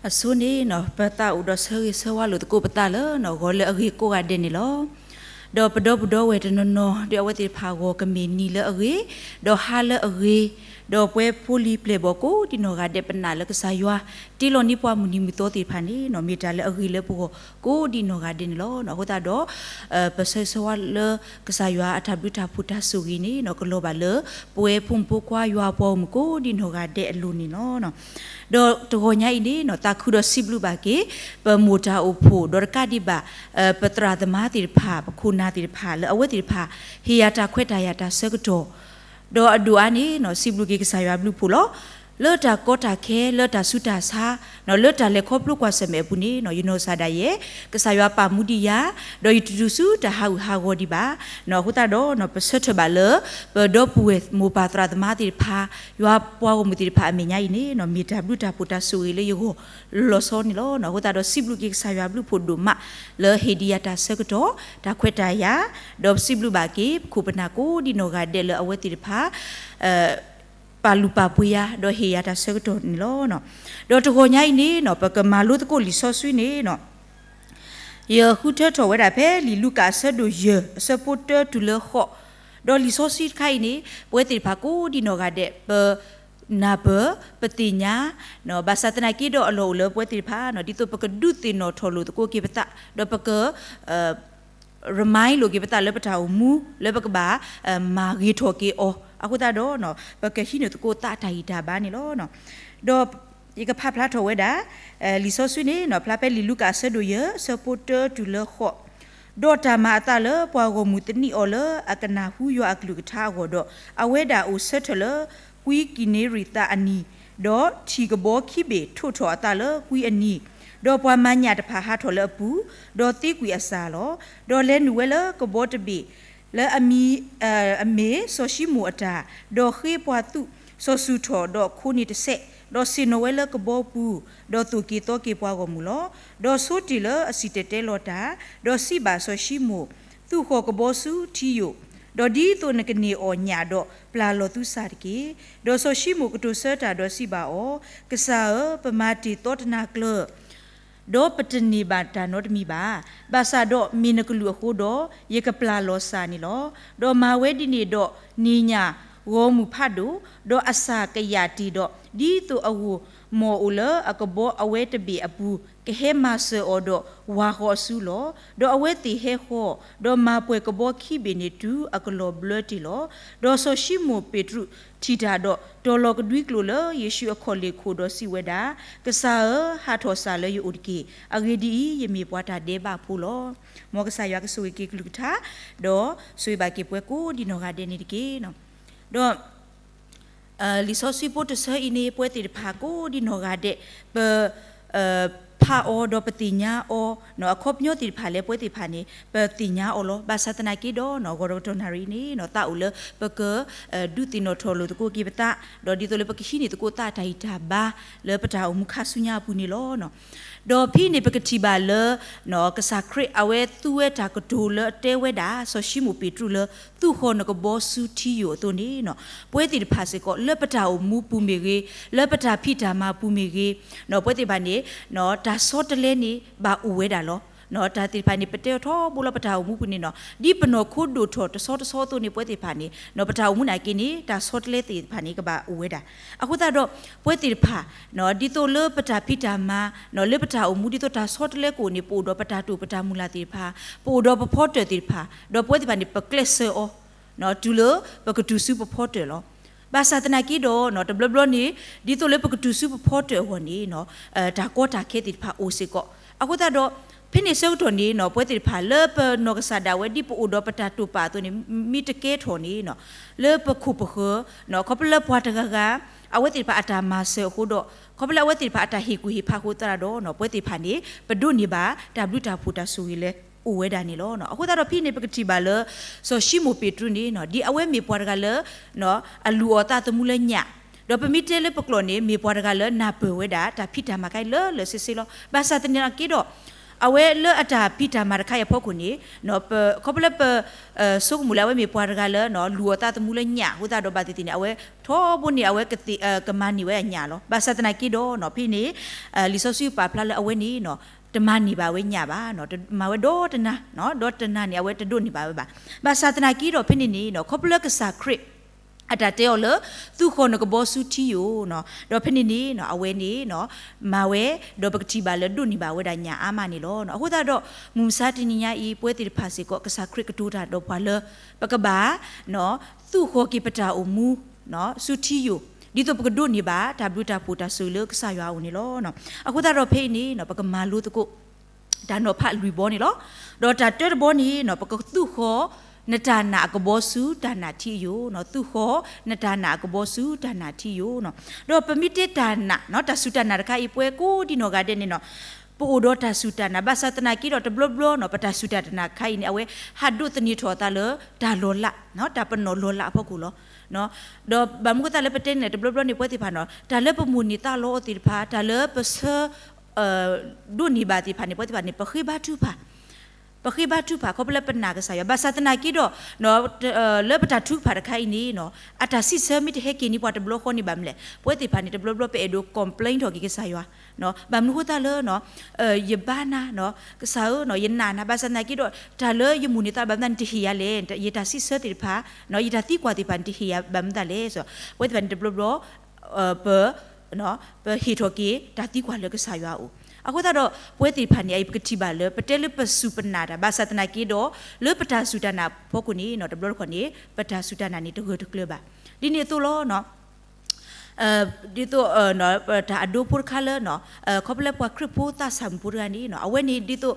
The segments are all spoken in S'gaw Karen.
အဆိန့ၣ် ပသးအိၣ်ဒီးဆၢဂ့ၤဆၢဝါလိာ်သကိးပသးလၢ ဂီၤလၢအဂ့ၤကိးဂၤဒဲးန့ၣ်လီၤ. ဒီးပဒီပုၢ်ဒီဝဲၢ်တနီၤနီၤ ဒီးအဝဲသ့ၣ်တဖၣ်အဂီၢ် ကမ့ၢ်နံၤလၢအဂ့ၤ, ဒီးဟါလၢအဂ့ၤ, ဒီးပဝဲဖိလံၤပျဲၢ်ဘီၣ်ကိးဒံနီၢ်ဂၤဒဲး ပနာ်လၢကစၢ်ယွၤ တ့လီၤန့ၢ်ပှၤမုၢ်နံၤမုၢ်သီသ့ၣ်တဖၣ်န့ၣ် မ့ၢ်တၢ်လၢအဂ့ၤလၢပဂီၢ်ကိးဒံနီၢ်ဂၤဒဲးန့ၣ်လီၤ. အဃိသတးဒီး ပဆၢဂ့ၤဆၢဝါလၢ ကစၢ်ယွၤအတၢ်ဘျုးတၢ်ဖှိၣ်တၢ်ဆိၣ်ဂ့ၤန့ၣ် ကလီၤဘၣ်လၢ ပဝဲဖိမုၣ်ဖိခွါယွၤအပှၤဂီၢ်မုၢ်ကိးဒံနီၢ်ဂၤဒဲးအလိၤန့ၣ်လီၤ. ဒီးတဂီၤညါအံၤန့ၣ် သးခုဒီးစံးဘျုးဘၣ်က့ၤ ပမိၢ်တၢ်အိၣ်ဖှိၣ် ဒီးတကးဒံးဘၣ် ပသရၣ်သမါသ့ၣ်တဖၣ် ပခိၣ်နၢ်သ့ၣ်တဖၣ် လၢအဝဲသ့ၣ်တဖၣ် ဟ့ၣ်ယၤတၢ်ခွဲးတၢ်ယာ်တၢ်ဆၢကတီၢ် ဒီးအဒိၣ်အါန့ၣ် စံးဘျုးက့ၤကစၢ်ယွၤဘျုးဖှိၣ်လီၤ. လၢတၢ်ကီတၢ်ခဲ လၢတၢ်ဆူးတၢ်ဆါ လၢတၢ်လဲၤခီဖျိကွၢ်ဆၢၣ်မဲာ်အပူၤန့ၣ် ယနီၢ်ကစၢ်ဒၣ်ယဲ ကစၢ်ယွၤပာ်မူဒံးယၤ ဒီးယတတုၤဆူတၢ်ဟးဂူာ်ဟးဂီၤဒံးဘၣ်. အဃိသတးဒီး ပဆၢထၢၣ်ဘၣ်လၢ ပဒီပုၢ်ဝဲၢ်မိၢ်ပၢ်သရၣ်သမါသ့ၣ်တဖၣ် ယွၤပှၤဂီၢ်မုၢ်သ့ၣ်တဖၣ်အမဲာ်ညါအံၤန့ၣ် မ့ၢ်တၢ်ဘျုးတၢ်ဖှိၣ်တၢ်ဆိၣ်ဂ့ၤလၢယဂီၢ်လီၤဆီန့ၣ်လီၤ. အဃိသတးဒီး စံးဘျုးက့ၤကစၢ်ယွၤဘျုးဖှိၣ်ဒိၣ်မး လၢဟ့ၣ်ဒံးယၤတၢ်ဆၢကတီၢ် တၢ်ခွဲးတၢ်ယာ် ဒီးစံးဘျုးဘၣ်က့ၤ ပခိၣ်ပနၢ်ကိးဒံနီၢ်ဂၤဒဲးလၢအဝဲသ့ၣ်တဖၣ် ပာ်လုၢ်ပာ်ပှ့ၤယၤ ဒီးဟ့ၣ်ယၤတၢ်ဆၢကတီၢ်န့ၣ်လီၤ. ဒီးတဂီၤညါအံၤန့ၣ် ပကမၤလိသကိးလံာ်စီဆှံန့ၣ် ယဃုထၢထီၣ်ဝဲဒၣ်ဖဲလံာ်လူၤကၣ်အဆၢဒိၣ်ယဲၢ် အဆၢဖိတၢတုၤလၢဃိး, ဒီးလံာ်စီဆှံတခါအံၤန့ၣ် ပဝဲသ့ၣ်တဖၣ်ကိးဒံနီၢ်ဂၤဒဲး ပနၢ်ပၢၢ် ပသ့ၣ်ညါ ဘၣ်ဆၣ်သနာ်က့ဒီးအလီၢ်အိၣ်လၢပဝဲသ့ၣ်တဖၣ် ဒ်သိးပကဒုးသ့ၣ်နီၣ်ထီၣ်လိာ်သကိးက့ၤပသး ဒီးပက remind လိာ်က့ၤပသးလၢပတၢ်အိၣ်မူ လၢပကဘၣ် မၤဂ့ၤထီၣ်က့ၤအီၤ အဃိသတးဒီး ပကဟံးန့ၢ်သကိးသးတၢ်ဂံၢ်တၢ်ဘါန့ၣ်လီၤ. ဒီးယကဖးဖျါထီၣ်ဝဲဒၣ် လံာ်စီဆှံန့ၣ် ဖျါဖဲလံာ်လူၤကၣ်အဆၢဒိၣ်ယဲၢ် အဆၢဖိတၢတုၤလၢဃိး, ဒီးတၢ်မၤအသးလၢပှၤဂီၢ်မုၢ်သနံးအီၤလၢအကနၢ်ဟူယွၤအကလုၢ်ကထါအဂီၢ်ဒီး အဝဲဒၣ်အိၣ်ဆၢထၢၣ်လၢကွံကံၤနံရံးသးအနံၤ, ဒီးထံၣ်ကဘီခံဘ့ၣ်ထိးထီၣ်အသးလၢကွံအနံၤ, ဒီးပှၤမၤညၣ်တဖၣ်ဟးထီၣ်လၢအပူၤ, ဒီးသ့ကွံာ်အစၢ်လီၤ. ဒီးလဲၤနုာ်ဝဲလၢကဘီတဘ့ၣ် လၢအမံၤ အမ့ၢ်စီၤၡံမိၣ်အတၢ်, ဒီးဃ့ပှၤသူၣ်စီၤစုၤထီၣ်ဒီးခိးန့ၢ်တစဲး, ဒီးဆ့ၣ်နီၤဝဲလၢကဘီပူၤ, ဒီးသိၣ်က့ၤသီက့ၤပှၤဂီၢ်မုၢ်လီၤ. ဒီးဆိတ့ၢ်လၢအစံၣ်တဲၤတဲလီၤတၢ်, ဒီးစံးဘၣ်စီၤၡံမိၣ်, သူၣ်ဃီၣ်ကဘီဆူထံယိာ်, ဒီးဒ်သိးနကန့ၢ်အီၣ်ညၣ်ဒီးပျၢ်လီၤသုစၢ်တက့ၢ်. ဒီးစီၤၡံမိၣ်ကတိၤဆၢတၢ်ဒီးစံးဘၣ်အီၤ, ကစၢ်ဧၢ, ပမၤတ့ၢ်သီတနၤကျၢၤ ဒီးပတန့ၢ်ဘၣ်တၢ်နီတမံၤဘၣ်. ဘၣ်ဆၣ်ဒီးမ့ၢ်နကလုၢ်အဃိဒီး ယကပျၢ်လီၤစၢ်န့ၣ်လီၤ. ဒီးမၤဝဲဒ်န့ၣ်ဒီး န့ၢ်ညၣ်ဂီၢ်မုၢ်ဖးဒိၣ်, ဒီးအစၢ်ကယာ်တ့ၢ်ဒီး ဒ်သိးအဂီၢ်မီၢ်အိၣ်လၢအကဘီအဝဲတဘ့ၣ်အပူၤ ကဟဲမၤစၢၤအီၤဒီးဝၤဃီၤအစုလီၤ. ဒီးအဝဲသ့ၣ်ဟဲဃီၤ, ဒီးမၤပှဲၤကဘီခံဘ့ၣ်န့ၣ်တုၤအကလီၤဘျၢတ့ၢ်လီၤ. ဒီးစီၤၡံမိၣ်ပ့းတရူးထံၣ်တၢ်ဒီး တီၤလီၤကဒွံကျိာ်လၢယ့ၣ်ၡူးအခီၣ်လ့ၢ်ခိၣ်ဒီးစံးဝဲဒၣ်, ကစၢ်ဧၢ, ဟးထီၣ်စၢ်လၢယအိၣ်တက့ၢ်. အဂ့ၢ်ဒ်အံၤ, ယမ့ၢ်ပှၤတၢ်ဒဲးဘးဖိလီၤ. မ်ကစၢ်ယွၤကဆိၣ်ဂ့ၤက့ၤကလုၢ်ကထါ, ဒီးဆိၣ်ဂ့ၤဘၣ်က့ၤပှၤကိးဒံနီၢ်ဂၤဒဲးန့ၣ်တက့ၢ်. ဒီး လံာ်စီဆှံဖိတဆၢအံၤန့ၣ် ပဝဲသ့ၣ်တဖၣ်ကိးဒံနီၢ်ဂၤဒဲး ပ ဖးအီၤဒီးပသ့ၣ်ညါအီၤ, အခီပညီသ့ၣ်တဖၣ်လၢပဝဲသ့ၣ်တဖၣ်န့ၣ် ပသ့ၣ်ညါအီၤလီၤ. ဘၣ်ဆၣ်သနာ်က့ဒီး ဂီၤဒီးကတီၢ်နၣ်ရံၣ်န့ၣ် သးအိၣ်လၢပက ဒုးသ့ၣ်နီၣ်ထီၣ်လိာ်သကိးက့ၤပသး, ဒီးဒ်သိးလၢပကဟံးန့ၢ်သကိးသးတၢ်ဂံၢ်တၢ်ဘါ လၢပတၢ်အိၣ်မူခါဆူညါအပူၤန့ၣ်လီၤ. ဒီးဖဲအံၤန့ၣ် ပကထံၣ်ဘၣ်လၢ ကစၢ်ခရံာ်အဝဲသူဝဲတၢ်ကတိၤလၢအတဲဝဲဒၣ် စီၤၡံမိၣ်ပ့းတရူးလၢ သူၣ်ဃီၤနကဘီဆူထံယိာ်အသိးန့ၣ်, ပဝဲသ့ၣ်တဖၣ်စ့ၢ်ကီး လၢပတၢ်အိၣ်မူပူၤမ့ၢ်ဂ့ၤ, လၢပတၢ်ဖံးတၢ်မၤပူၤမ့ၢ်ဂ့ၤ, ပဝဲသ့ၣ်တဖၣ်န့ၣ် တၢ်ဆီတလဲန့ၣ် ဘၣ်အိၣ်ဝဲဒၣ်လီၤ. တၢ်သ့ၣ်တဖၣ်န့ၣ် ပတဲအီၤထီဘိလၢပတၢ်အိၣ်မူပူၤန့ၣ်နီၤ, ဒ်ပနီၢ်ခိဒိၣ်ထီၣ်တဆီတဆီအသိးန့ၣ် ပဝဲသ့ၣ်တဖၣ်န့ၣ် ပတၢ်အိၣ်မူနာ်က့န့ၣ် တၢ်ဆီတလဲသ့ၣ်တဖၣ်န့ၣ် ကဘၣ်အိၣ်ဝဲဒၣ်. အဃိသတးဒီး ပဝဲသ့ၣ်တဖၣ် ဒ်သိးလၢပတၢ်ဖံးတၢ်မၤ လၢပတၢ်အိၣ်မူဒ်သိးတၢ်ဆီတလဲကအိၣ်န့ၣ် ပအိၣ်ဒီးပတၢ်တိာ်ပတၢ်မုၢ်လၢ်သ့ၣ်တဖၣ်, ပအိၣ်ဒီးပဖီတၢၣ်သ့ၣ်တဖၣ်, ဒီးပဝဲသ့ၣ်တဖၣ်န့ၣ် ပကျဲးစၢးအီၤ တုၤလၢပကတုၤဆူပဖီတၢၣ်လီၤ. ဘၣ်ဆၣ်သနာ်က့ဒီး တဘျီဘျီန့ၣ် ဒ်သိးလၢပကတုၤဆူပဖီတၢၣ်အဂီၢ်န့ၣ် တၢ်ကီတၢ်ခဲသ့ၣ်တဖၣ်အိၣ်စ့ၢ်ကီး. အဃိသတးဒီး ဖဲန့ၣ်ဆၢကတီၢ်န့ၣ် ပဝဲသ့ၣ်တဖၣ် လၢပနီၢ်ကစၢ်ဒၣ်ဝဲ ဒ်ပအိၣ်ဒီးပတၢ်တိာ်ပာ်အသိးန့ၣ် မ့ၢ်တကဲထီၣ်န့ၣ် လၢပခိၣ်ပဃၢၤ ခီဖျိလၢပှၤတဂၤဂၤ အဝဲသ့ၣ်တဖၣ်အတၢ်မၤစၢၤအဃိဒီး ခီဖျိလၢအဝဲသ့ၣ်တဖၣ်အတၢ်ဟ့ၣ်ကူၣ်ဟ့ၣ်ဖးအဃိသတးဒီး ပဝဲသ့ၣ်တဖၣ်န့ၣ် ပဒိးန့ၢ်ဘၣ်တၢ်ဘျုးတၢ်ဖှိၣ်တၢ်ဆိၣ်ဂ့ၤလၢအိၣ်ဝဲဒၣ်န့ၣ်လီၤ. အဃိသတးဒီးဖဲန့ၣ် ပကထံၣ်ဘၣ်လၢ စီၤၡံမိၣ်ပ့းတရူးန့ၣ် ဒ်အဝဲမ့ၢ်ပှၤတဂၤလၢ အလူၤအီၤသးသမူလၢညၣ်, ဒီးပမ့ၢ်တဲလၢပကျိာ်န့ၣ် မ့ၢ်ပှၤတဂၤလၢနၢ်ပၢၢ်ဝဲဒၣ် တၢ်ဖံးတၢ်မၤခဲအံၤလၢာ်လၢာ်ဆ့ဆ့လီၤ. ဘၣ်ဆၣ်သနာ်က့ဒီး အဝဲလၢအတၢ်ဖံးတၢ်မၤတခါအံၤအဖီခိၣ်န့ၣ် ခီဖျိလၢပ ဆိကမိၣ်လၢအဝဲမ့ၢ်ပှၤတဂၤလၢ လူၤအီၣ်သးသမူလၢညၣ်အဃိသတးဒီး ဘၣ်သ့ၣ်သ့ၣ်န့ၣ် အဝဲထီဘိန့ၣ် အဝဲ ကမၤန့ၢ်ဝဲဒၣ်ညၣ်လီၤ. ဘၣ်ဆၣ်သနာ်က့ဒီး ဖဲန့ၣ် လံာ်စီဆှံပာ်ဖျါလၢအဝဲန့ၣ် တမၤန့ၢ်ဘၣ်ဝဲညၣ်ဘၣ်, မၤဝဲဒီတနၤ, ဒီတနၤန့ၣ် အဝဲတဒိးန့ၢ်ဘၣ်ဝဲဘၣ်. ဘၣ်ဆၣ်သနာ်က့ဒီး ဖဲန့ၣ်န့ၣ် ခီဖျိလၢကစၢ်ခရံာ် အတၢ်တဲအီၤလၢ သူၣ်ဃီၤနကဘီဆူထံယိာ်, ဒီးဖဲန့ၣ်န့ၣ် အဝဲန့ၣ် မၤဝဲ ဒီးပကထံၣ်ဘၣ်လၢဒိးန့ၢ်ဘၣ်ဝဲဒၣ်ညၣ်အါမးန့ၣ်လီၤ. အဃိသတးဒီး မုၢ်မဆါတနံၤညါအံၤ ပဝဲသ့ၣ်တဖၣ်စ့ၢ်ကီး ကစၢ်ခရံာ်ကတိၤတၢ်ဒီးပှၤလၢ ပကဘၣ် သူၣ်ဃီၤက့ၤပတၢ်အိၣ်မူ ဆူထံယိာ်, ဒ်သိးပကဒိးန့ၢ်ဘၣ် တၢ်ဘျုးတၢ်ဖှိၣ်တၢ်ဆိၣ်ဂ့ၤလၢကစၢ်ယွၤအအိၣ်န့ၣ်လီၤ. အဃိသတးဒီးဖဲအံၤန့ၣ် ပကမၤလိသကိး တၢ်နီၤဖးလွံၢ်ဘီန့ၣ်လီၤ. ဒီးတၢ်တၢတဘီန့ၣ် ပကသူၣ်ဃီၤ နတၢ်နာ်အကဘီဆူတၢ်နာ်ထံအယိာ်, သူၣ်ဃီၤ နတၢ်နာ်အကဘီဆူတၢ်နာ်ထံယိာ်. ဒီးပမ့ၢ်တဲတၢ်နာ် တၢ်စူၢ်တၢ်နာ်တခါအံၤ ပဝဲကိးဒံနီၢ်ဂၤဒဲးန့ၣ် ပအိၣ်ဒီးတၢ်စူၢ်တၢ်နာ် ဘၣ်ဆၣ်သနာ်က့ဒီး တဘျီဘျီန့ၣ် ပတၢ်စူၢ်တၢ်နာ်တခါအံၤန့ၣ် အဝဲဟးဒိးသန့ၤထီၣ်အသးလၢ တၢ်လီၤလး, တၢ်ပနီၣ်လီၤလးအဖီခိၣ်လီၤ. ဒီးဘၣ်မနုၤအဃိသတးလၢပတဲန့ၣ် တဘျီဘျီန့ၣ် ပဝဲသ့ၣ်တဖၣ်န့ၣ် တၢ်လၢပမိၣ်န့ၢ်သးလီအီၤသ့ၣ်တဖၣ် တၢ်လၢပဆၢ ဒိးန့ၢ်ဘၣ်သ့ၣ်တဖၣ်န့ၣ် ပဝဲသ့ၣ်တဖၣ်န့ၣ် ပဃ့ဘါထုကဖၣ်, ပဃ့ဘါထုကဖၣ် ခီဖျိလၢပနာ်ကစၢ်ယွၤ, ဘၣ်ဆၣ်သနာ်က့ဒီး လၢပတၢ်ထုကဖၣ်တခါအံၤန့ၣ် အတၢ်စံးဆၢမ့ၢ်တဟဲက့ၤန့ၢ်ပှၤတဘျီဃီန့ၣ် ဘၣ်မနုၤလဲၣ်, ပဝဲသ့ၣ်တဖၣ်န့ၣ် တဘျီဘျီပအဲၣ်ဒိး complain ထီၣ်က့ၤကစၢ်ယွၤ, ဘၣ်မနုၤအဃိသတးလၢ ယဘါနၤ ကစၢ်ဧၢ ယနာ်နၤ ဘၣ်ဆၣ်သနာ်က့ဒီး တၢ်လၢယမိၣ်န့ၢ်သးဘၣ်မနုၤန့ၣ် တဟ့ၣ်ယၤလဲၣ်, ယတၢ်စံးဆၢသ့ၣ်တဖၣ် ယတၢ်သံကွၢ်သ့ၣ်တဖၣ်န့ၣ် တဟ့ၣ်ယၤဘၣ်မနုၤလဲၣ်. ပဝဲသ့ၣ်တဖၣ်န့ၣ် တဘျီဘျီ ပ ပဟ့ၣ်ထီၣ်က့ၤတၢ်သံကွၢ်လၢကစၢ်ယွၤအအိၣ်. အဃိသတးဒီး ပဝဲသ့ၣ်တဖၣ်န့ၣ် အံၤပကထံၣ်ဘၣ်လၢ ပတဲလၢပစူၢ်ပနာ်တၢ် ဘၣ်ဆၣ်သနာ်က့ဒီး လၢပတၢ်စူၢ်တၢ်နာ်ဖီခိၣ်န့ၣ် တဘျီတခီၣ်န့ၣ် ပတၢ်စူၢ်တၢ်နာ်န့ၣ် တဂၢၢ်တကျၢၤဘၣ်. ဒ်န့ၣ်အသိးလီၤ. ဒ်သိး တၢ်အဒိဖိတခါလၢ ခီဖျိလၢပှၤခရံာ်ဖိသးစၢ်မုၣ်ဖိတဂၤန့ၣ် အဝဲန့ၣ်ဒ်သိး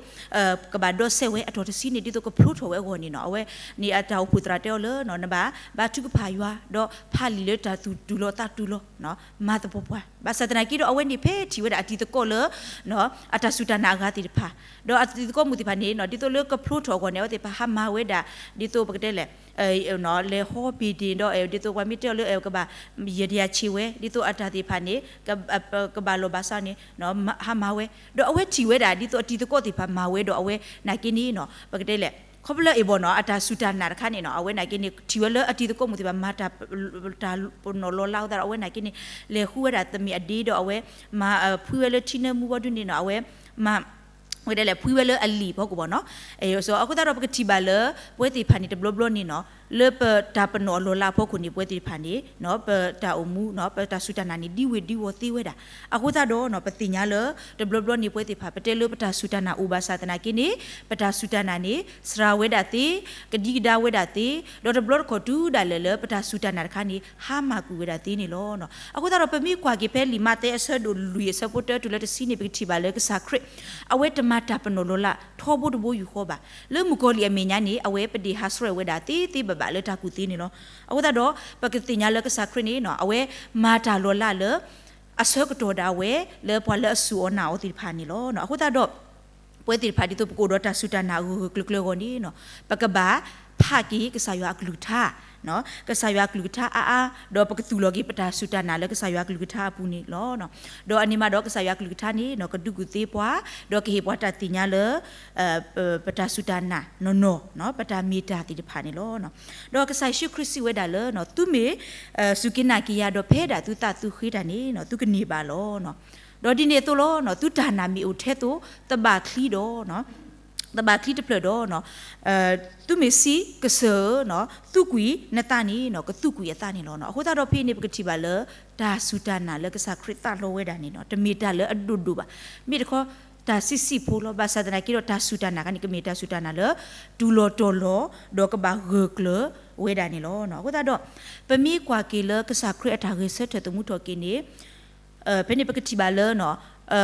ကဘၣ်ဒီးစဲးဝဲအတီၢ်တဆံန့ၣ် ဒ်သိးကဖျိထီၣ်ဝဲအဂီၢ်န့ၣ်နီၤ အဝဲန့ၣ်အတၢ်အိၣ်ဖှိၣ်သရၣ်တဲအီၤလၢ နဘၣ် ဘါထုကဖၣ်ယွၤ ဒီးဖးလံာ်လၢတၢ်သူၣ်တူၢ်လိာ်သးတူၢ်လိာ် မၤသပှၢ်ပှၢ် ဘၣ်ဆၣ်သနာ်က့ဒီး အဝဲန့ၣ်ဖဲထံၣ်ဝဲဒၣ်အတံၤသကိးလၢ အတၢ်စူၢ်တၢ်နာ်အဂၤသ့ၣ်တဖၣ် ဒီးအတံၤသကိးမုၣ်သ့ၣ်တဖၣ်န့ၣ် ဒ်သိးလၢကဖျိထီၣ်အဂီၢ်န့ၣ် အဝဲသ့ၣ်တဖၣ်ဟးမၤဝဲဒၣ် ဒ်သိးပကတဲလဲၣ် လဲၤဟီဘ့ၣ်ဒ့ၣ်ဒီး ဒ်သိးပှၤမ့ၢ်တဲအီၤလၢကဘၣ် ယဲၢ်တယၤဆံးဝဲ ဒ်သိးအတၢ်သ့ၣ်တဖၣ်န့ၣ် ကဘၣ်လီၤဘၣ်စးန့ၣ် ဟးမၤဝဲ ဒီးအဝဲထံၣ်ဝဲဒၣ် ဒ်သိးအတံၤသကိးသ့ၣ်တဖၣ်မၤဝဲဒီးအဝဲနာ်က့န့ၣ်နီၤ ပကတဲလဲၣ် ခီဖျိလၢအံၤဘီနီၤ အတၢ်စူၢ်တၢ်နာ်တခါန့ၣ်နီၤ အဝဲနာ်က့န့ၣ် ထံၣ်ဝဲလၢအတံၤသကိးမုၣ်သ့ၣ်တဖၣ်မၤတၢ် တၢ်ပနီၣ်လီၤလးအဃိသတးဒီး အဝဲနာ်က့န့ၣ် လဲၤဃုဝဲဒၣ်တမ့ၢ်အဒ့ဒီးအဝဲ မၤဖှံဝဲလၢထံနၢမူဘီဒုန့ၣ်နီၤ အဝဲ မၤ ဝဲဒၣ်လဲၤဖှံဝဲလၢအလံာ်ဖီခိၣ်ဘီနီၤ အဃိသတးဒီးပကထံၣ်ဘၣ်လၢ ပဝဲသ့ၣ်တဖၣ်န့ၣ် တဘျီဘျီန့ၣ်နီၤ လၢပတၢ်ပနီၣ်အလီၢ်လၤအဖီခိၣ်န့ၣ် ပဝဲသ့ၣ်တဖၣ်န့ၣ် ပတၢ်အိၣ်မူ ပတၢ်စူၢ်တၢ်နာ်န့ၣ် ဒံဝ့ၤဒံဝီၤသ့ဝဲဒၣ် အဃိသတးဒီး ပသ့ၣ်ညါလၢ တဘျီဘျီန့ၣ် ပဝဲသ့ၣ်တဖၣ် ပတဲလၢပတၢ်စူၢ်တၢ်နာ်အိၣ်ဘၣ်ဆၣ်သနာ်က့န့ၣ် ပတၢ်စူၢ်တၢ်နာ်န့ၣ် စှၤဝဲဒၣ်သ့ ကဒံကဒါဝဲဒၣ်သ့ ဒီးတဘျီတခီၣ်တုၤဒၣ်လဲာ်လၢပတၢ်စူၢ်တၢ်နာ်တခါန့ၣ် ဟါမၢ်ကွံာ်ဝဲဒၣ်သ့န့ၣ်လီၤ. အဃိသတးဒီး ပမ့ၢ်ကွၢ်က့ၤဖဲလံာ်မးသဲအဆၢဒိၣ်လွံၢ်အဆၢဖိတၢတုၤလၢတဆံန့ၣ် ပကထံၣ်ဘၣ်လၢကစၢ်ခရံာ် အဝဲတမၤတၢ်ပနီၣ်လီၤလးထီဘိတဘိယူၢ်ဃီဘၣ်. လၢမုၣ်ကီၤလံၢ်အမဲာ်ညါန့ၣ် အဝဲပဒ့ၣ်ဟးဆှဲးဝဲဒၣ်သ့သ့ဘၣ်ဘၣ်လၢတၢ်ကူၣ်သ့န့ၣ်လီၤ. အဃိသတးဒီး ပကသ့ၣ်ညါလၢကစၢ်ခရံာ်န့ၣ် အဝဲမၤတၢ်လီၤလးလၢ အဆၢကတီၢ်ဒၣ်ဝဲ လၢပှၤလၢအစူၢ်အီၤနာ်အီၤသ့ၣ်တဖၣ်န့ၣ်လီၤ. အဃိသတးဒီး ပဝဲသ့ၣ်တဖၣ်ဒ်သိးပကအိၣ်ဒီးတၢ်စူၢ်တၢ်နာ်အဂၢၢ်ဂၢၢ်ကျၢၤကျၢၤအဂီၢ်န့ၣ် ပကဘၣ်ဖးက့ၤကစၢ်ယွၤအကလုၢ်ကထါ ကစၢ်ယွၤအကလုၢ်ကထါအါအါ ဒီးပကသူၣ်လီၤက့ၤပတၢ်စူၢ်တၢ်နာ်လၢကစၢ်ယွၤအကလုၢ်ကထါအပူၤန့ၣ်လီၤ. ဒီးအန့ၣ်မးဒီးကစၢ်ယွၤအကလုၢ်ကထါန့ၣ် ကဒုးကူၣ်သ့ပှၤ ဒီးကဟ့ၣ်ပှၤတၢ်သ့ၣ်ညါလၢ ပတၢ်စူၢ်တၢ်နာ်နီၢ်နီၢ် ပတၢ်မ့ၢ်တၢ်သ့ၣ်တဖၣ်န့ၣ်လီၤ. ဒီးကစၢ်ယ့ၣ်ၡူးခရံာ်စံးဝဲဒၣ်လၢ သုမ့ၢ်စူၢ်က့ၤနာ်က့ၤယၤဒီး ဖဲဒၣ်သုသးသုဃ့တၢ်န့ၣ် သုကန့ၢ်ဘၣ်လီၤ. ဒီးဒ်န့ၣ်အသိးလီၤ သုတၢ်နာ်မ့ၢ်အိၣ်ထဲသိး သဘၣ်ချံဒီး သဘၣ်ချံတဖျၢၣ်ဒီး သုမ့ၢ်စံး ကစၢၢ်ဧၢ သူးကွံာ်နသးန့ၣ် ကသူးကွံာ်အသးန့ၣ်လီၤ. အဃိသတးဒီးဖဲအံၤန့ၣ် ပကထံၣ်ဘၣ်လၢ တၢ်စူၢ်တၢ်နာ်လၢကစၢ်ခရံာ်သးလီဝဲဒၣ်န့ၣ် တမ့ၢ်တၢ်လၢအဒိၣ်ဒိၣ်ဘၣ်. မ့ၢ်တခီ တၢ်ဆံးဆံးဖိလီၤ. ဘၣ်ဆၣ်သနာ်က့ဒီး တၢ်စူၢ်တၢ်နာ်ခါန့ၣ် ကမ့ၢ်တၢ်စူၢ်တၢ်နာ်လၢ တူၢ်လီၤတီၤလီၤ ဒီးကဘၣ်ဂၢၢ်ကျၢၤဝဲဒၣ်န့ၣ်လီၤ. အဃိသတးဒီး ပမ့ၢ်ကွၢ်က့ၤလၢကစၢ်ခရံာ်အတၢ်ဂဲၤဆၢထၢၣ်သမူထီၣ်က့ၤန့ၣ် ဖဲန့ၣ်ပကထံၣ်ဘၣ်လၢ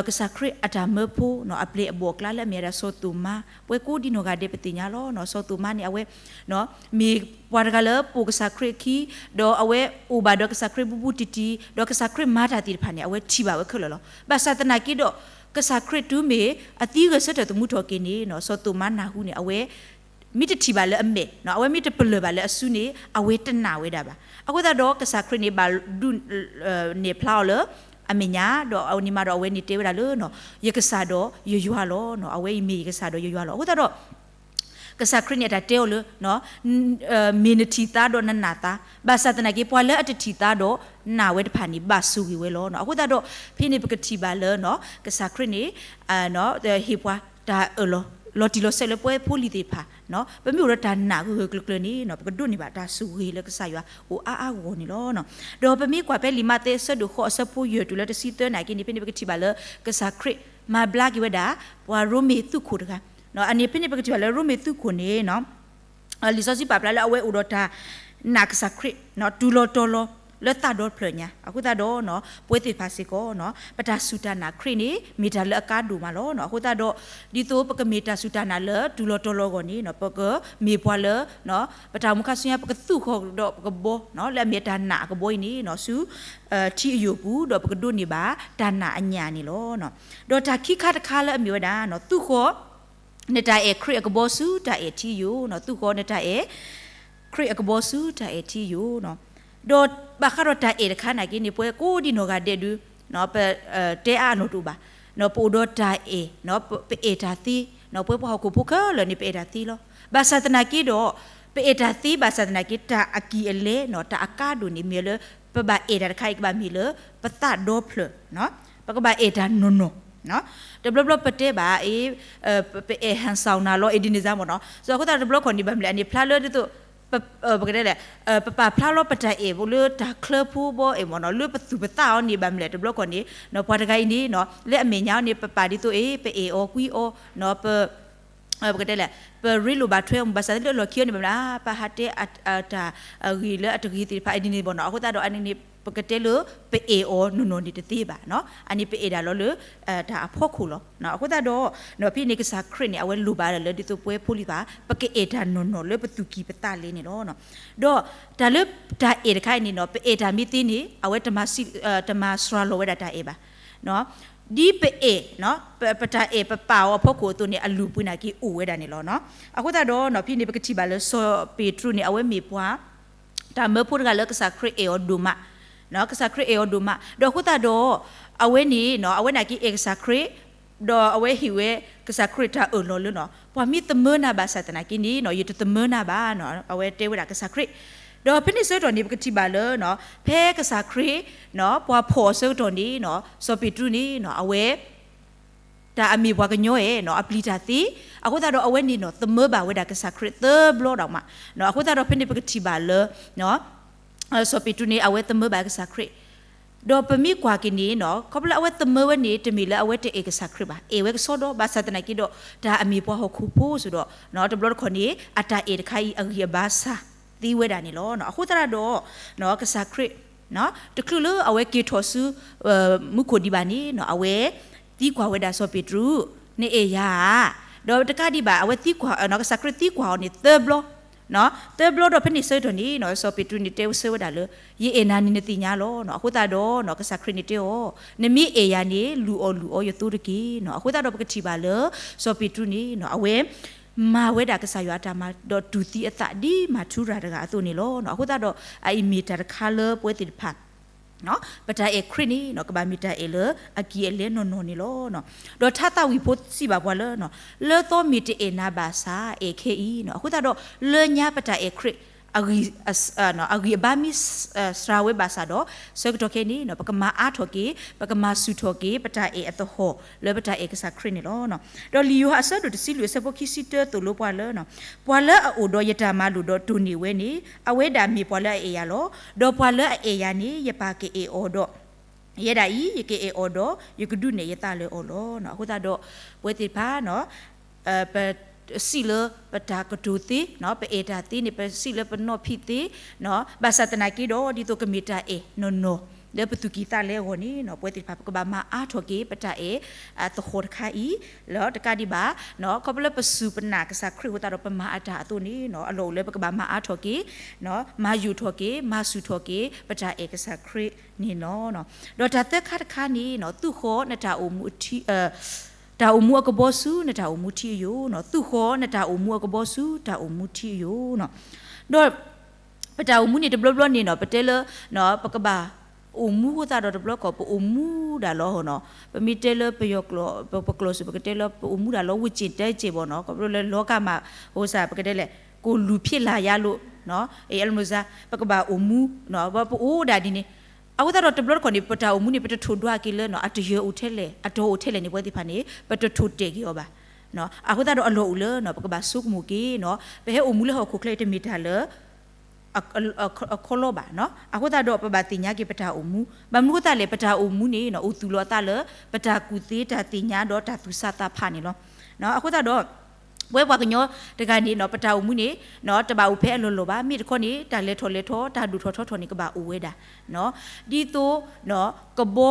ကစၢ်ခရံာ်အတၢ်မၢဖိ အပျဲၢ်အဘီၣ်အကျါလၢအမ့ၢ်ဝဲဒၣ်စီၤသိၤမါ ပဝဲကိးဒံနီၢ်ဂၤဒဲးပသ့ၣ်ညါလီၤ. စီၤသိၤမါန့ၣ် အဝဲ မ့ၢ်ပှၤတဂၤလၢပိာ်ကစၢ်ခရံာ်အခံ ဒီးအဝဲအိၣ်ဘၣ်ဒီးကစၢ်ခရံာ်ဘူးဘူးတံၢ်တံၢ် ဒီးကစၢ်ခရံာ်မၤတၢ်သ့ၣ်တဖၣ်န့ၣ် အဝဲထံၣ်ဘၣ်ဝဲခဲလၢာ်လီၤ. ဘၣ်ဆၣ်သနာ်က့ဒီး ကစၢ်ခရံာ်တုၤမ့ၢ်အသံဂဲၤဆၢထၢၣ်သမူထီၣ်က့ၤန့ၣ် စီၤသိၤမါနၢ်ဟူန့ၣ် အဝဲ မ့ၢ်တထံၣ်ဘၣ်လၢအမဲာ် အဝဲမ့ၢ်တပလၢၢ်ဘၣ်လၢအစုန့ၣ် အဝဲတနာ်ဝဲဒၣ်ဘၣ်. အဃိသတးဒီးကစၢ်ခရံာ်န့ၣ် ဘၣ်ဒုးနဲၣ်ဖျါအီၤလၢ အမဲာ်ညါ, ဒီးအန့ၣ်မးဒီးအဝဲန့ၣ်တဲဝဲဒၣ်လၢ ယကစၢ်ဒီးယယွၤလီၤ, အဝဲအံၤမ့ၢ်ယကစၢ်ဒီးယယွၤလီၤ. အဃိသတးဒီး ကစၢ်ခရံာ်န့ၣ်အတၢ်တဲအီၤလၢ မ့ၢ်နထံၣ်သါဒီးနနာ်သါ, ဘၣ်ဆၣ်သနာ်က့ ပှၤလၢအတထံၣ်သါဒီးနာ်ဝဲတဖၣ်န့ၣ် ဘၣ်ဆိၣ်ဂ့ၤဝဲလီၤ. အဃိသတးဒီး ဖဲန့ၣ်ပကထံၣ်ဘၣ်လၢ ကစၢ်ခရံာ်န့ၣ် ဟ့ၣ်ပှၤတၢ်အၢၣ်လီၤ လီၤတံၢ်လီၤဆဲးလၢပဝဲဖိလံၤသ့ၣ်တဖၣ်, ပမ့ၢ်အိၣ်ဒီးတၢ်နာ်ဂၢၢ်ဂၢၢ်ကျၢၤကျၢၤန့ၣ် ပကဒိးန့ၢ်ဘၣ်တၢ်ဆိၣ်ဂ့ၤလၢကစၢ်ယွၤအိၣ်အါအါဂီၢ်ဂီၢ်န့ၣ်လီၤ. ဒီးပမ့ၢ်ကွၢ်ဖဲလံာ်မးသဲ အဆၢဒိၣ်ဃိးအဆၢဖိယဲၢ်တုၤလၢတဆံသၢနာ်က့န့ၣ် ဖဲန့ၣ်ပကထံၣ်ဘၣ်လၢ ကစၢ်ခရံာ်မၤဘျါက့ၤဝဲဒၣ် ပှၤရိမ့ၤသုးခိၣ်တဂၤ, အန့ၣ်ဖဲန့ၣ်ပကထံၣ်ဘၣ်လၢရိမ့ၤသုးခိၣ်န့ၣ် လံာ်စီဆှံပာ်ဖျါလၢအဝဲအိၣ်ဒီးတၢ်နာ်ကစၢ်ခရံာ် တူၢ်လီၤတီၤလီၤလၢသးဒီဖျၢၣ်ညါ, အဃိသတးဒီး ပဝဲသ့ၣ်တဖၣ်စ့ၢ်ကီး ပတၢ်စူၢ်တၢ်နာ်ခရံာ်န့ၣ် မ့ၢ်တၢ်လၢအကါဒိၣ်မးလီၤ. အဃိသတးဒီး ဒ်သိးပကမ့ၢ်တၢ်စူၢ်တၢ်နာ်လၢတူၢ်လီၤတီၤလီၤအဂီၢ်န့ၣ် ပကမ့ၢ်ပှၤလၢ ပတၢ်အိၣ်မူခါဆူညါ ပကသူၣ်ဃီၤဒီးပကဘီ လၢအမ့ၢ်တၢ်နာ်အကဘီအံၤန့ၣ် ဆူ ထံအယိာ်ပူၤ ဒီးပကဒိးန့ၢ်ဘၣ်တၢ်နာ်အညၣ်န့ၣ်လီၤ. ဒီးတၢ်ခံခါတခါလၢအမ့ၢ်ဝဲဒၣ် သူၣ်ဃီၤ နတၢ်အဲၣ်ခရံာ်အကဘီဆူတၢ်အဲၣ်ထံယိာ်, သူၣ်ဃီၤနတၢ်အဲၣ် ခရံာ်အကဘီဆူတၢ်အဲၣ်ထံယိာ်, ဒီးဘၣ်ဃးဒီးတၢ်အဲၣ်တခါနာ်က့န့ၣ် ပဝဲကိးဒံနီၢ်ဂၤဒဲးဒု ပ တဲအါအလီၢ်တအိၣ်ဘၣ်, ပအိၣ်ဒီးတၢ်အဲၣ်, ပအဲၣ်တၢ်သ့, ပဝဲပှၤဟီၣ်ခိၣ်ဖိခဲလၢာ်န့ၣ် ပအဲၣ်တၢ်သ့လီၤ. ဘၣ်ဆၣ်သနာ်က့ဒီး ပအဲၣ်တၢ်သ့ဘၣ်ဆၣ်သနာ်က့ တၢ်အကံၢ်အလဲ တၢ်အကါဒိၣ်န့ၣ် မ့ၢ်လၢ ပဘၣ်အဲၣ်တၢ်တခါအံၤ ကဘၣ်မ့ၢ်လၢ ပသးဒီဖျၢၣ်, ပကဘၣ်အဲၣ်တၢ်နီၢ်နီၢ်, တဘျီဘျီပတဲဘၣ် ပအဲၣ်ဟၣ်စၣ်နၤလီၤ အ့ဒံနံစၢ်မ့ၢ်နီၤ, အဃိသတးဒီးတဘျီခီၣ်န့ၣ် ဘၣ်မနုၤလဲၣ် အန့ၣ်ဖျါလၢဒ်သိး ပကတဲလဲၣ် ပပာ်ဖျါလီၤပတၢ်အဲၣ်လၢတၢ်ချၢဖိဘီအဲၣ်မ့ၢ်နီၤ လၢပသူၣ်ပသးအီၤန့ၣ် ဘၣ်မနုၤလဲၣ် တဘျီခီၣ်န့ၣ် ပှၤတဂၤအံၤန့ၣ် လၢအမဲာ်ညါအီၤန့ၣ် ပပာ်ဒ်သိးအ့ ပအဲၣ်အီၤကွံအီၤ ပ ပကတဲလဲၣ် ပရ့လိာ်ဘၣ်ထွဲအီၤ ဘၣ်ဆၣ်လၢအလီၢ်ခံအီၤန့ၣ် ဘၣ်မနုၤလဲၣ် ပဟးတဲအတၢ်အဂ့ၢ်လၢအတဂ့ၤသ့ၣ်တဖၣ် အဒ်န့ၣ်မ့ၢ်နီၤ, အဃိသတးဒီးအန့ၣ်န့ၣ် ပကတဲလၢ ပအဲၣ်အီၤနီၢ်နီၢ်န့ၣ်တသ့ဘၣ်, အန့ၣ်ပအဲၣ်ဒၣ်လီၤလၢ တၢ်အဖီခိၣ်လီၤ. အဃိသတးဒီး ဖဲန့ၣ်ကစၢ်ခရံာ်န့ၣ် အဝဲလိၣ်ဘၣ်ဒၣ်လၢဒ်သိးပဝဲဖိလံၤသး ပကအဲၣ်တၢ်နီၢ်နီၢ်လၢပသူၣ်ကံၢ်ပသးလဲန့ၣ်လီၤ. ဒီးတၢ်လၢတၢ်အဲၣ်တခါအံၤန့ၣ်နီၤ ပအဲၣ်တၢ်မ့ၢ်သ့န့ၣ် အဝဲ တမၤစှၤလီၤဝဲဒၣ်တၢ်အဲၣ်ဘၣ် ဒ်ပအဲၣ် ပတၢ်အဲၣ် ပပာ်အီၤအဖီခိၣ်အသိးန့ၣ် အလုၢ်အပှ့ၤနာ်က့အိၣ်ဝဲဒၣ်န့ၣ်လီၤ. အဃိသတးဒီး ဖဲန့ၣ်ပကထံၣ်ဘၣ်လၢစီၤပ့းတရူးန့ၣ် အဝဲမ့ၢ်ပှၤ တၢ်မၢဖိတဂၤလၢကစၢ်ခရံာ်အဲၣ်အီၤဒိၣ်မး, ကစၢ်ခရံာ်အဲၣ်အီၤဒိၣ်မး ဒီးအဃိသတးဒီး အဝဲန့ၣ် အဝဲနာ်က့အဲၣ်ကစၢ်ခရံာ် ဒီးအဝဲဟ့ၣ်ဝဲကစၢ်ခရံာ်တၢ်အၢၣ်လီၤလၢနီၤ ပှၤမ့ၢ်သမၢနၤဘၣ်ဆၣ်သနာ်က့န့ၣ်နီၤ ယတသမၢနၤဘၣ်နီၤ အဝဲတဲဝဲဒၣ်ကစၢ်ခရံာ်, ဒီးဖဲန့ၣ်ဆၢကတီၢ်န့ၣ် ပကထံၣ်ဘၣ်လၢ ဖဲကစၢ်ခရံာ် ပှၤဖီၣ်အီၤဆၢကတီၢ်န့ၣ်နီၤ စီၤပ့းတရူးန့ၣ်နီၤ အဝဲ တၢ်အမ့ၢ်ပှၤကညီအဲၣ်နီၤ အပျံၤတၢ်သ့, အဃိသတးဒီးအဝဲန့ၣ်နီၤ သမၢဘၣ်ဝဲဒၣ်ကစၢ်ခရံာ်သၢဘျီဒီးမး, အဃိသတးဒီးဖဲန့ၣ်ပကထံၣ်ဘၣ်လၢ စီၤပ့းတရူးန့ၣ် အဝဲသမၢဘၣ်ကစၢ်ခရံာ်, ဒီးပမ့ၢ်ကွၢ်က့ၤန့ၣ်နီၤ ခီဖျိလၢအဝဲသမၢဝဲန့ၣ် တမ့ၢ်လၢအဝဲတအဲၣ်ကစၢ်ခရံာ်ဘၣ်, အဲၣ်ဝဲကစီဒီ ဘၣ်ဆၣ်သနာ်က့ဒီး တၢ်အမ့ၢ်ပှၤဟီၣ်ခိၣ်ဖိစ့ၢ်ဒီး တဘျီတခီၣ်န့ၣ် အတၢ်အဲၣ်တခါအံၤအဂံၢ်အဘါစၢ်သ့ဝဲဒၣ်န့ၣ်လီၤ. အဃိသတးဒီး ကစၢ်ခရံာ် တချုးလၢအဝဲက့ၤထီၣ်ဆူ မူခိၣ်ဒံးဘၣ်န့ၣ်နီၤ အဝဲသံကွၢ်ဝဲဒၣ်စီၤပ့းတရူး, နအဲၣ်ယၤဧါ, ဒီးတကးဒံးဘၣ် အဝဲသံကွၢ် ကစၢ်ခရံာ်သံကွၢ်အီၤန့ၣ်သၢဘျီ, သၢဘျီဒီးဖဲန့ၣ်ဆၢကတီၢ်န့ၣ်နီၤ စီၤပ့းတရူးန့ၣ်တဲဆၢဝဲဒၣ်လၢ ယအဲၣ်နၤန့ၣ်နသ့ၣ်ညါလီၤ. အဃိသတးဒီး ကစၢ်ခရံာ်န့ၣ်တဲအီၤ, နမ့ၢ်အဲၣ်ယၤန့ၣ် လူၤအီၣ်လူၤအီယသိတက့ၢ်နီၤ. အဃိသတးဒီးပကထံၣ်ဘၣ်လၢ စီၤပ့းတရူးန့ၣ်နီၤ အဝဲ မၤဝဲဒၣ်ကစၢ်ယွၤအတၢ်မၤ ဒီးတူၢ်သံအသးဒ်မၤထူရၤတဂၤအသိးန့ၣ်လီၤ. အဃိသတးဒီး အအံၤမ့ၢ်တၢ်တခါလၢပဝဲသ့ၣ်တဖၣ် ပတၢ်အဲၣ်ခရံာ်န့ၣ်နီၤ ကဘၣ်မ့ၢ်တၢ်အဲၣ်လၢအကံၢ်အလဲနီၢ်နီၢ်န့ၣ်လီၤ. ဒီးထါသးဝံၣ်ဖိစံးဘၣ်ပှၤလၢ လၢသီမ့ၢ်တအဲၣ်နၤဘၣ်ဆၣ် အဲၣ်ခဲအံၤနီၤ. အဃိသတးဒီး လၢညါပတၢ်အဲၣ်ခရံာ် အဂံၢ်အဘါမ့ၢ်စှၤဝဲဘၣ်ဆၣ်ဒီး ဆၢကတီၢ်ခဲအံၤန့ၣ်နီၤ ပကမၤအါထီၣ်က့ၤ ပကမၤစူၢ်ထီၣ်က့ၤ ပတၢ်အဲၣ်အသဟီၣ်လၢပတၢ်အဲၣ်ကစၢ်ခရံာ်န့ၣ်လီၤ. ဒီးလံာ်ယိၤဟၣ်အဆၢဒိၣ်တဆံလွံၢ်အဆၢဖိခံဆံတၢသိၣ်လိပှၤလၢ ပှၤလၢအအိၣ်ဒီးယတၢ်မၤလိာ်ဒီးတိၢ်န့ၢ်ဝဲန့ၣ် အဝဲဒၣ်မ့ၢ်ပှၤလၢအအဲၣ်ယၤလီၤ. ဒီးပှၤလၢအအဲၣ်ယၤန့ၣ် ယပၢ်ကအဲၣ်အီၤဒီး ယဲဒၣ်အံၤ ယကအဲၣ်အီၤဒီး ယကဒုးနဲၣ်ယသးလၢအီၤလီၤ. အဃိသတးဒီး ပဝဲသ့ၣ်တဖၣ် ပစံးလၢပတၢ်ကတိၤသ့, ပအဲၣ်တၢ်သ့န့ၣ် ပစံးလၢပနီၢ်ဖံးသ့, ဘၣ်ဆၣ်သနာ်က့ဒီး ဒ်သိးကမ့ၢ်တၢ်အဲၣ်နီၢ်နီၢ် လၢပသူၣ်ကံၢ်သးလဲအဂီၢ်န့ၣ် ပဝဲသ့ၣ်တဖၣ် ပကဘၣ်မၤအါထီၣ်က့ၤ ပတၢ်အဲၣ်အသဟီၣ်တခါအံၤ လၢတကးဒံးဘၣ် ခီဖျိလၢပစူၢ်ပနာ်ကစၢ်ခရံာ်အဃိသတးဒီး ပမၤအတၢ်အသိးန့ၣ် အလီၢ်အိၣ်လၢပကဘၣ်မၤအါထီၣ်က့ၤ မၤယူာ်ထီၣ်က့ၤ မၤစူၢ်ထီၣ်က့ၤ ပတၢ်အဲၣ်ကစၢ်ခရံာ်န့ၣ်လီၤ. ဒီးတၢ်သၢခါတခါန့ၣ် သူၣ်ဃီၤနတၢ်အိၣ်မူအထံ တၢ်အိၣ်မူအကဘီဆူနတၢ်အိၣ်မူထံအယိာ်, သူၣ်ဃီၤနတၢ်အိၣ်မူအကဘီဆူတၢ်အိၣ်မူထံအယိာ်. ဒီးပတၢ်အိၣ်မူန့ၣ်တဘျီဘျီန့ၣ်နီၤ ပတဲလၢ ပကဘၣ် အိၣ်မူအဃိသတးဒီးတဘျီခီၣ် ပအိၣ်မူဒၣ်လီၤနီၤ. ပမ့ၢ်တဲလၢပယီၤကျိာ် ပ ပကျိာ်စူၤ ပကတဲလၢပအိၣ်မူဒၣ်လီၤ ဝ့ၢ်စ့ၣ်တဲစ့ၣ်ဘၣ်နီၤ. ခီဖျိလၢလီၤကမၣ် ဟိစၣ် ပကတဲလဲၣ် ကိုယ်လူဖြစ်လာရလို့နီၤ အဲ အဲလမုၢ်စၢ် ပကဘၣ်အိၣ်မူနီၤ ပ ပအိၣ်ဒၣ်ဒ်န့ၣ်. အဃိသတးဒီးတဘျီတခီၣ်န့ၣ် ပတၢ်အိၣ်မူန့ၣ် ပတထိၣ်ဒွးက့ၤလၢနီၤ အတယၢၤအိၣ်ထဲလဲၣ် အတီၤအိၣ်ထဲလဲၣ်န့ၣ် ပဝဲသ့ၣ်တဖၣ်န့ၣ် ပတထိၣ်တဲာ်က့ၤအီၤဘၣ်နီၤ. အဃိသတးဒီးအလီၢ်အိၣ်လၢနီၤ ပကဘၣ်ဆိကမိၣ်က့ၤနီၤ ပဟဲအိၣ်မူလၢဟီၣ်ခိၣ်ချၢအံၤ တမ့ၢ်တၢ်လၢ အခီလီဘၣ်နီၤ. အဃိသတးဒီးပဘၣ်သ့ၣ်ညါက့ၤပတၢ်အိၣ်မူ, ဘၣ်မနုၤအဃိသတးလဲၣ် ပတၢ်အိၣ်မူန့ၣ်နီၤ အိၣ်သူၣ်လီၤအသးလၢ ပတၢ်ကူၣ်သ့တၢ်သ့ၣ်ညါဒီးတၢ်သူၣ်ဆးသးဖးန့ၣ်လီၤ. အဃိသတးဒီး ပဝဲပှၤကညီတဂၤန့ၣ်နီၤ ပတၢ်အိၣ်မူန့ၣ် တဘၣ်အိၣ်ဖဲအလီၢ်လီၢ်ဘၣ်, မ့ၢ်တခီန့ၣ် တၢ်လဲၤထီၣ်လဲၤထီ တၢ်ဒိၣ်ထီၣ်ထီထီၣ်န့ၣ် ကဘၣ်အိၣ်ဝဲဒၣ် ဒ်သိး ကဘီ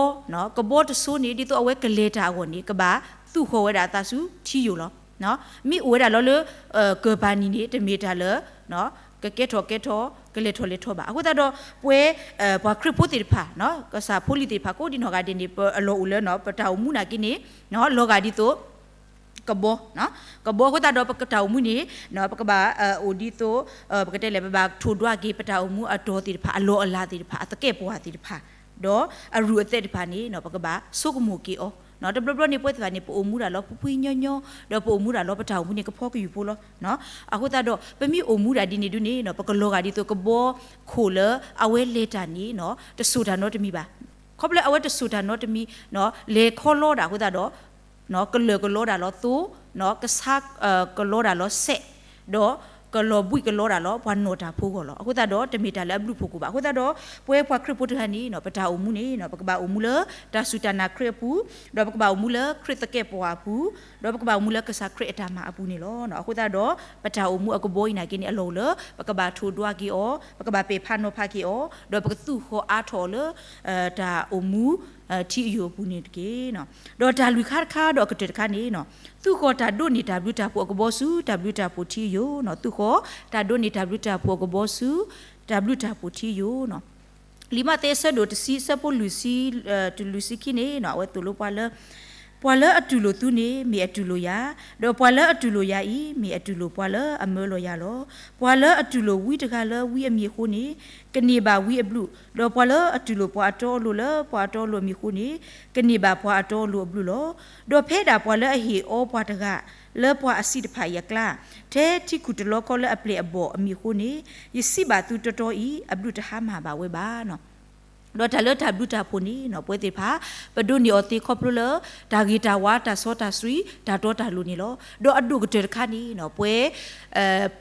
ကဘီတစိၤန့ၣ် ဒ်သိးအဝဲကလဲၤတၢ်အဂီၢ်န့ၣ် ကဘၣ်သူၣ်ဃီၣ်ဝဲဒၣ်အသးဆူထံယိာ်လီၤ. မ့ၢ်အိၣ်ဝဲဒၣ်လီၤလၢ ကၢၢ်ပၤနံၤန့ၣ် တမ့ၢ်တၢ်လၢ ကကဲထီၣ်ကဲထီၣ် ကလဲၤထီၣ်လဲၤထီဘၣ်. အဃိသတးဒီး ပဝဲ ပှၤခရံာ်ဖိသ့ၣ်တဖၣ် ကစၢ်ဖိလံၤသ့ၣ်တဖၣ် ကိးဒံနီၢ်ဂၤဒဲးန့ၣ် ပအလီၢ်အိၣ်လၢ ပတၢ်အိၣ်မူနာ်က့န့ၣ် လီၤဂာ်ဒ်သိး ကဘီ ကဘီအဃိသတးဒီး ပတၢ်အိၣ်မူန့ၣ် ပကဘၣ်အိၣ်ဒ်သိး ပကတဲလဲၣ် ပဘၣ်ထိၣ်ဒွးက့ၤ ပတၢ်အိၣ်မူအတီၤသ့ၣ်တဖၣ် အလီၢ်အလၤသ့ၣ်တဖၣ် အသကဲာ်ပဝးသ့ၣ်တဖၣ် ဒီးအရူၢ်အသဲးသ့ၣ်တဖၣ်န့ၣ် ပကဘၣ်ဆိကမိၣ်က့ၤအီၤ. တဘျီဘျီန့ၣ် ပဝဲသ့ၣ်တဖၣ်န့ၣ် ပအိၣ်မူဒၣ်လီၤဖှံဖှံညီညီ ဒီးပအိၣ်မူဒၣ်လီၤ ပတၢ်အိၣ်မူန့ၣ် ကဖီကယူၢ်ဖိလီၤ. အဃိသတးဒီး ပမ့ၢ်အိၣ်မူဒၣ်ဒ်န့ၣ်ဒ်န့ၣ် ပကလီၤဂာ်ဒ်သိးကဘီခိၣ်လၢအဝဲလဲၤတၢ်န့ၣ် တစိၢ်တၢ်နီတမံၤဘၣ်. ခီဖျိလၢအဝဲတစိၢ်တၢ်နီတမံၤ လဲၤခီလီဒၣ်အဃိသတးဒီး ကလၢာ်ကလီဒၣ်လီၤသိ, ကဆါကလီဒၣ်လီၤစဲး, ဒီးကလီၤဘှံးကလီဒၣ်လီၤ ပှၤနီၢ်တၢ်ဖိအဂီၢ်လီၤ. အဃိသတးဒီး တမ့ၢ်တၢ်လၢအဘျုးအဖှိၣ်ကိၣ်ဘၣ်. အဃိသတးဒီး ပဝဲပှၤခရံာ်ဖိတဂၤန့ၣ် ပတၢ်အိၣ်မူန့ၣ် ပကဘၣ်အိၣ်မူလၢ တၢ်စူၢ်တၢ်နာ်ခရံာ်အပူၤ, ဒီးပကဘၣ်အိၣ်မူလၢခရံာ်သကဲာ်ပဝးအပူၤ, ဒီးပကဘၣ်အိၣ်မူလၢကစၢ်ခရံာ်အတၢ်မၤအပူၤန့ၣ်လီၤ. အဃိသတးဒီး ပတၢ်အိၣ်မူအကဘီအံၤနာ်က့န့ၣ် အလီၢ်အိၣ်လၢ ပကဘၣ်ထိၣ်ဒွးက့ၤအီၤ, ပကဘၣ်ပဲာ်ဖးနီၤဖးက့ၤအီၤ, ဒီးပကသူၣ်ဃီၤအါထီၣ်အီၤလၢ တၢ်အိၣ်မူ ထံအယိာ်အပူၤန့ၣ်တက့ၢ်. ဒီးတၢ်လွံၢ်ခါတခါဒီးအကတၢၢ်တခါန့ၣ် သူၣ်ဃီၤတၢ်ဒိးန့ၢ်တၢ်ဘျုးတၢ်ဖှိၣ်အကဘီဆူ တၢ်ဘျုးတၢ်ဖှိၣ်ထံအယိာ်နီၤ. သူၣ်ဃီၤတၢ်ဒိးန့ၢ်တၢ်ဘျုးတၢ်ဖှိၣ်အကဘီဆူ တၢ်ဘျုးတၢ်ဖှိၣ်ထံအယိာ်နီၤ. လံာ်မးသဲအဆၢဒိၣ်တဆံ အဆၢဖိလွံၢ်ဆံ တုၤလွံၢ်ဆံခံန့ၣ် အဝဲသိၣ်လိပှၤလၢ ပှၤလၢအတူၢ်လိာ်သုန့ၣ် မ့ၢ်အတူၢ်လိာ်ယၤ, ဒီးပှၤလၢအတူၢ်လိာ်ယၤအံၤ မ့ၢ်အတူၢ်လိာ်ပှၤလၢအမၢလီၤယၤလီၤ. ပှၤလၢအတူၢ်လိာ်ဝံတဂၤလၢဝံအမံၤအဃိန့ၣ် ကန့ၢ်ဘၣ်ဝံအဘျုး, ဒီးပှၤလၢအတူၢ်လိာ်ပှၤအတီအလိၤလၢပှၤအတီအလိၤအမံၤအဃိန့ၣ် ကန့ၢ်ဘၣ်ပှၤအတီအလိၤအဘျုးလီၤ. ဒီးဖဲဒၣ်ပှၤလၢအဟ့ၣ်အီပှၤတဂၤ လၢပှၤအစံးတဖၣ်အံၤအကျါ, ထဲထံခူၣ်တလီခီလၢအပျဲၢ်အဘီၣ်အမံၤအဃိန့ၣ် ယစံးဘၣ်သုတီတီအံၤ အဘျုးတဟါမၢ်ဘၣ်ဝဲဘၣ်နီၤ. ဒီးတၢ်လၢတၢ်ဘျုးတၢ်ဖှိၣ်န့ၣ် ပဝဲသ့ၣ်တဖၣ် ပဒိးန့ၢ်အီၤသ့ခီဖျိလၢ တၢ်ဂ့ၤတၢ်ဝါ တၢ်စီတၢ်ဆှံ တၢ်တီတၢ်လိၤန့ၣ်လီၤ. ဒီးအဒိၣ်ကတၢၢ်တခါန့ၣ် ပဝဲ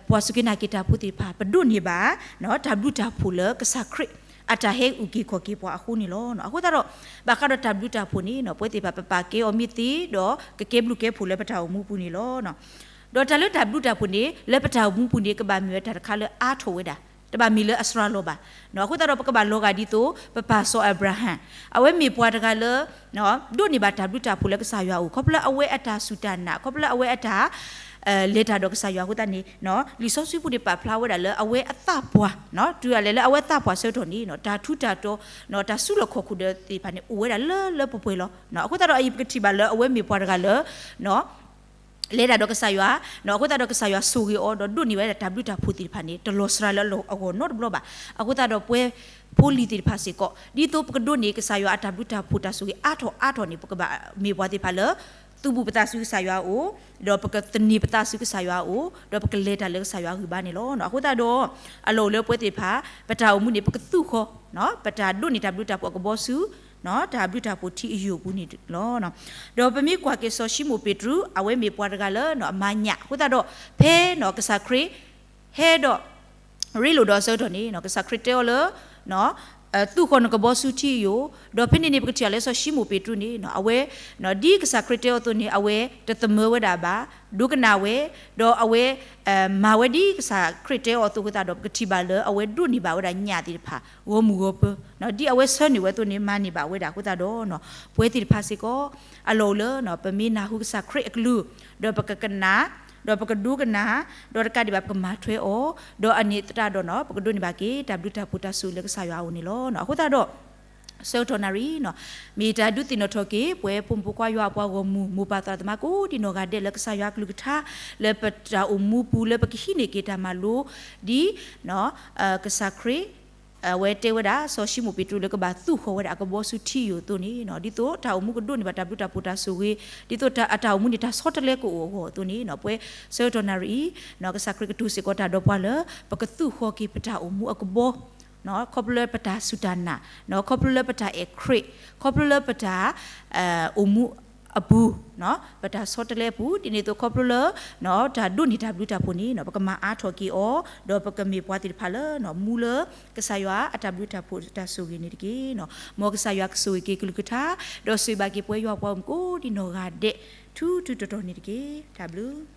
ပှၤစူၢ်က့ၤနာ်က့ၤတၢ်ဖိသ့ၣ်တဖၣ် ပဒိးန့ၢ်ဘၣ် တၢ်ဘျုးတၢ်ဖှိၣ်လၢကစၢ်ခရံာ် အတၢ်ဟဲအုၣ်က့ၤခီၣ်က့ၤပှၤအဃိန့ၣ်လီၤ. အဃိသတးဒီး ဘၣ်ဃးဒီးတၢ်ဘျုးတၢ်ဖှိၣ်န့ၣ် ပဝဲသ့ၣ်တဖၣ် ပပာ်ကဲအီၤမ့ၢ်သ့ ဒီးကကဲဘျုးကဲဖှိၣ်လၢပတၢ်အိၣ်မူပူၤန့ၣ်လီၤ. ဒီးတၢ်လၢတၢ်ဘျုးတၢ်ဖှိၣ်န့ၣ် လၢပတၢ်အိၣ်မူပူၤန့ၣ် ကဘၣ်မ့ၢ်ဝဲတၢ်တခါလၢအါထီၣ်ဝဲဒၣ်, တဘၣ်မ့ၢ်လၢအစှၤလီၤဘၣ်. အဃိသတးဒီး ပကဘၣ်လီၤဂာ်ဒ်သိး ပပၢ်စီၤအၤဘြၤဟၣ်, အဝဲမ့ၢ်ပှၤတဂၤလၢ ဒိးန့ၢ်ဘၣ်တၢ်ဘျုးတၢ်ဖှိၣ်လၢကစၢ်ယွၤအအိၣ်, ခီဖျိလၢအဝဲအတၢ်စူၢ်တၢ်နာ်, ခီဖျိလၢအဝဲအတၢ် လဲၤတၢ်ဒီးကစၢ်ယွၤအဃိသတးန့ၣ် လံာ်စီဆှံပူၤန့ၣ် ပာ်ဖျါဝဲဒၣ်လၢအဝဲအသးပှၢ်, တုၤဒၣ်လဲာ်လၢအဝဲသးပှၢ်ဆၢကတီၢ်န့ၣ် တၢ်ထူးတၢ်တီၤ, တၢ်စုလီၢ်ခီၣ်ခိၣ်ဒီးသ့ၣ်တဖၣ်န့ၣ် အိၣ်ဝဲဒၣ်လၢလၢပှဲၤပှဲၤလီၤ. အဃိသတးဒီး အအံၤပကထံၣ်ဘၣ်လၢအဝဲမ့ၢ်ပှၤတဂၤလၢ လဲၤတၢ်ဒီးကစၢ်ယွၤ, အဃိသတးဒီးကစၢ်ယွၤဆိၣ်ဂ့ၤအီၤ ဒီးဒိးန့ၢ်ဝဲဒၣ်တၢ်ဘျုးတၢ်ဖှိၣ်သ့ၣ်တဖၣ်န့ၣ် တလီၤစှၤလၢအဂီၢ်နီတဘျီဘၣ်. အဃိသတးဒီးပဝဲဖိလံၤသ့ၣ်တဖၣ်စ့ၢ်ကီး ဒ်သိးပကဒိးန့ၢ်ကစၢ်ယွၤအတၢ်ဘျုးတၢ်ဖှိၣ်တၢ်ဆိၣ်ဂ့ၤအါထီၣ်အါထီၣ်န့ၣ် ပကဘၣ်မ့ၢ်ပှၤသ့ၣ်တဖၣ်လၢ သူၣ်ဘူၣ်ပသးဆူကစၢ်ယွၤအအိၣ်, ဒီးပကသန့ၤပသးဆူကစၢ်ယွၤအအိၣ်, ဒီးပကလဲၤတၢ်လၢကစၢ်ယွၤအဂံၢ်ဘါန့ၣ်လီၤ. အဃိသတးဒီး အလီၢ်အိၣ်လၢပဝဲသ့ၣ်တဖၣ် ပတၢ်အိၣ်မူန့ၣ် ပကသူၣ်ဃီၤ ပတၢ်ဒိးန့ၢ်တၢ်ဘျုးတၢ်ဖှိၣ်အကဘီဆူ တၢ်ဘျုးတၢ်ဖှိၣ်ထံအယိာ်အပူၤန့ၣ်လီၤ. ဒီးပမ့ၢ်ကွၢ်က့ၤစီၤၡံမိၣ်ပ့းတရူး အဝဲမ့ၢ်ပှၤတဂၤလၢအမၤညၣ်အဃိသတးဒီး ဖဲကစၢ်ခရံာ် ဟဲဒီး ရ့လိာ်ဒီးအဆၢကတီၢ်န့ၣ် ကစၢ်ခရံာ်တဲအီၤလၢ သူၣ်ဃီၤနကဘီဆူထံအယိာ်, ဒီးဖဲန့ၣ်န့ၣ် ပကထံၣ်အီၤလၢစီၤၡံမိၣ်ပ့းတရူးန့ၣ် အဝဲ ဒ်ကစၢ်ခရံာ်တဲအီၤအသိးန့ၣ် အဝဲတသမၢဝဲဒၣ်ဘၣ်, ဒိကနၣ်ဝဲ, ဒီးအဝဲ မၤဝဲဒ်ကစၢ်ခရံာ်တဲအီၤအသိးအဃိသတးဒီး ပကထံၣ်ဘၣ်လၢအဝဲဒိးန့ၢ်ဘၣ်ဝဲဒၣ်ညၣ်သ့ၣ်တဖၣ် ဂီၤမုၢ်ဂီၤပၢၤ, ဒ်အဝဲဆၢနုာ်ဝဲအသိးန့ၣ် မၤန့ၢ်ဘၣ်ဝဲဒၣ်အဃိသတးဒီး ပဝဲသ့ၣ်တဖၣ်စ့ၢ်ကီး အလီၢ်အိၣ်လၢ ပမ့ၢ်နၢ်ဟူကစၢ်ခရံာ်အကလုၢ် ဒီးပကကနၣ်, ဒီးပကဒိကနၣ်, ဒီးတကးဒံးဘၣ် ပကမၤထွဲအီၤ, ဒီးအန့ၣ်သတးဒီး ပကဒိးန့ၢ်ဘၣ်က့ၤ တၢ်ဘျုးတၢ်ဖှိၣ်တၢ်ဆိၣ်ဂ့ၤလၢကစၢ်ယွၤအအိၣ်န့ၣ်လီၤ. အဃိသတးဒီး ဆၢကတီၢ်နၣ်ရံၣ် မ့ၢ်တၢ်ဒုးသ့ၣ်နီၣ်ထီၣ်က့ၤ ပဝဲဖိမုၣ်ဖိခွါယွၤအပှၤဂီၢ်မုၢ် မိၢ်ပၢ်သရၣ်သမါကိးဒံနီၢ်ဂၤဒဲးလၢကစၢ်ယွၤအကလုၢ်ကထါ လၢပတၢ်အိၣ်မူပူၤ လၢပကဟံးန့ၢ်က့ၤတၢ်မၤလိ ဒ် ကစၢ်ခရံာ် အဝဲတဲဝဲဒၣ် စီၤၡံမိၣ်ပ့းတရူးလၢကဘၣ်သူၣ်ဃီၤဝဲဒၣ်အကဘီဆူထံယိာ်အသိးန့ၣ်, ဒ်သိးတၢ်အိၣ်မူကဒိးန့ၢ်ဘၣ်တၢ်ဘျုးတၢ်ဖှိၣ်တၢ်ဆိၣ်ဂ့ၤ, ဒ်သိးအတၢ်အိၣ်မူန့ၣ် တၢ်ဆီတလဲကအိၣ်အဂီၢ်အသိးန့ၣ်, ပှဲၤဆၢကတီၢ်နၣ်ရံၣ်အံၤ, ကစၢ်ခရံာ်ကတိၤစ့ၢ်ကီးတၢ်ဒီးပှၤလၢ ပကသူၣ်ဃီၤက့ၤပတၢ်အိၣ်မူအကဘီ ခီဖျိလၢပတၢ်စူၢ်တၢ်နာ်, ခီဖျိလၢပတၢ်အဲၣ်ခရံာ်, ခီဖျိလၢပတၢ် အိၣ်မူအပူၤ, ပတၢ်ဆီတလဲအပူၤ, ဒ်န့ၣ်အသိးခီဖျိလၢ တၢ်ဒိးန့ၢ်တၢ်ဘျုးတၢ်ဖှိၣ်န့ၣ် ပကမၤအါထီၣ်က့ၤအီၤ, ဒီးပကမ့ၢ်ပှၤသ့ၣ်တဖၣ်လၢ မူလၢကစၢ်ယွၤအတၢ်ဘျုးတၢ်ဖှိၣ်တၢ်ဆိၣ်ဂ့ၤန့ၣ်တက့ၢ်. မ်ကစၢ်ယွၤကဆိၣ်ဂ့ၤက့ၤကလုၢ်ကထါ, ဒီးဆိၣ်ဂ့ၤဘၣ်က့ၤပဝဲယွၤပှၤဂီၢ်မုၢ်ကိးဒံနီၢ်ဂၤဒဲး, ထူထူတီတီန့ၣ်တက့ၢ်. တၢ်ဘျုး